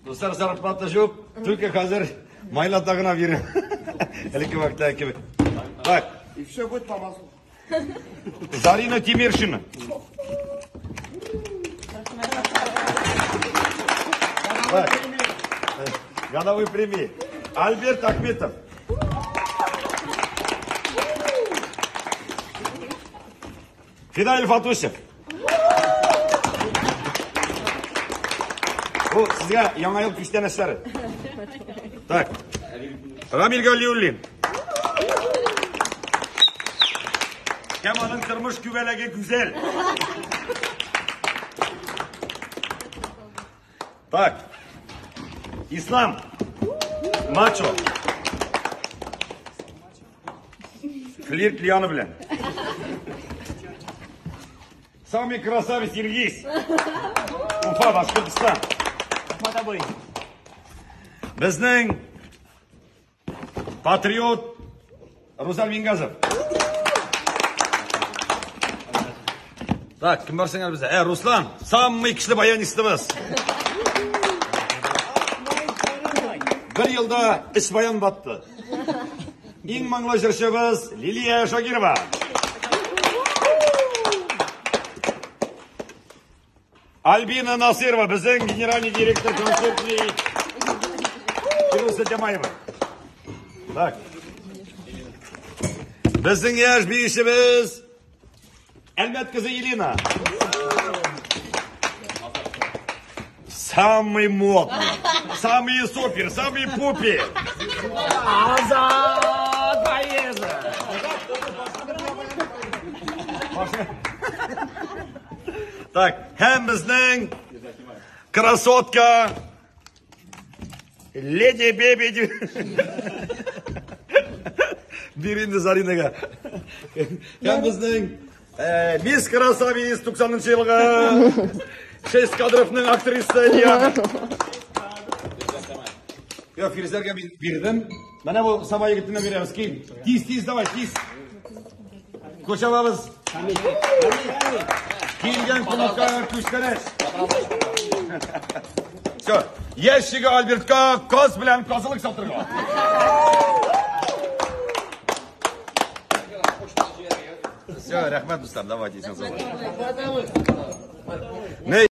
Дуслар, зарплата юк, только хәзер майлата гына бирәм. Элекке вакытта кебек. Так. И все будет по маслу. Зарина Тимиршина. Так. Годовой премии. Альберт Ахметов. Фидаиль Фатусев. Бу сезгә яңа ел күчтәнәчләре. Так. Рамил Галиуллин. Һәм аның тормыш күбәләге Гүзәл. Так. Ислам. Мачо. Флирт Лиана белән. Самый красавец Ильгиз. Уфа, Башкортостан. Безнең патриот Рузаль Мингазов. Так, кем бар сиңа бездә? Ә, Руслан, самый көчле баянистыбыз. Бер елда өч баян батты. Иң моңлы җырчыбыз Лилия Шагирова. Альбина Насырова, безнең генеральный директор концертный Фируза Тямаева. Так. Безнең яшь биючебез Әлмәт кызы Елена. Самый модный, самый супер, самый пупер. Азат Фаезов. Так, һәм безнең красотка Леди Беби. Бир инде Заринага. Һәм безнең Мисс Красавиц 90 елгы Шесть кадровның актрисы Диана. Я Фирзәргә мин бирдем. Менә бу Саба егетенә бирәбез. Кил. Тиз, тиз, давай, тиз. Күчәбез. Килгән кунакка күчтәнәч. Все. Ящига Альбертка каз белән казылык сатырга. Все, рәхмәт, дуслар, давайте.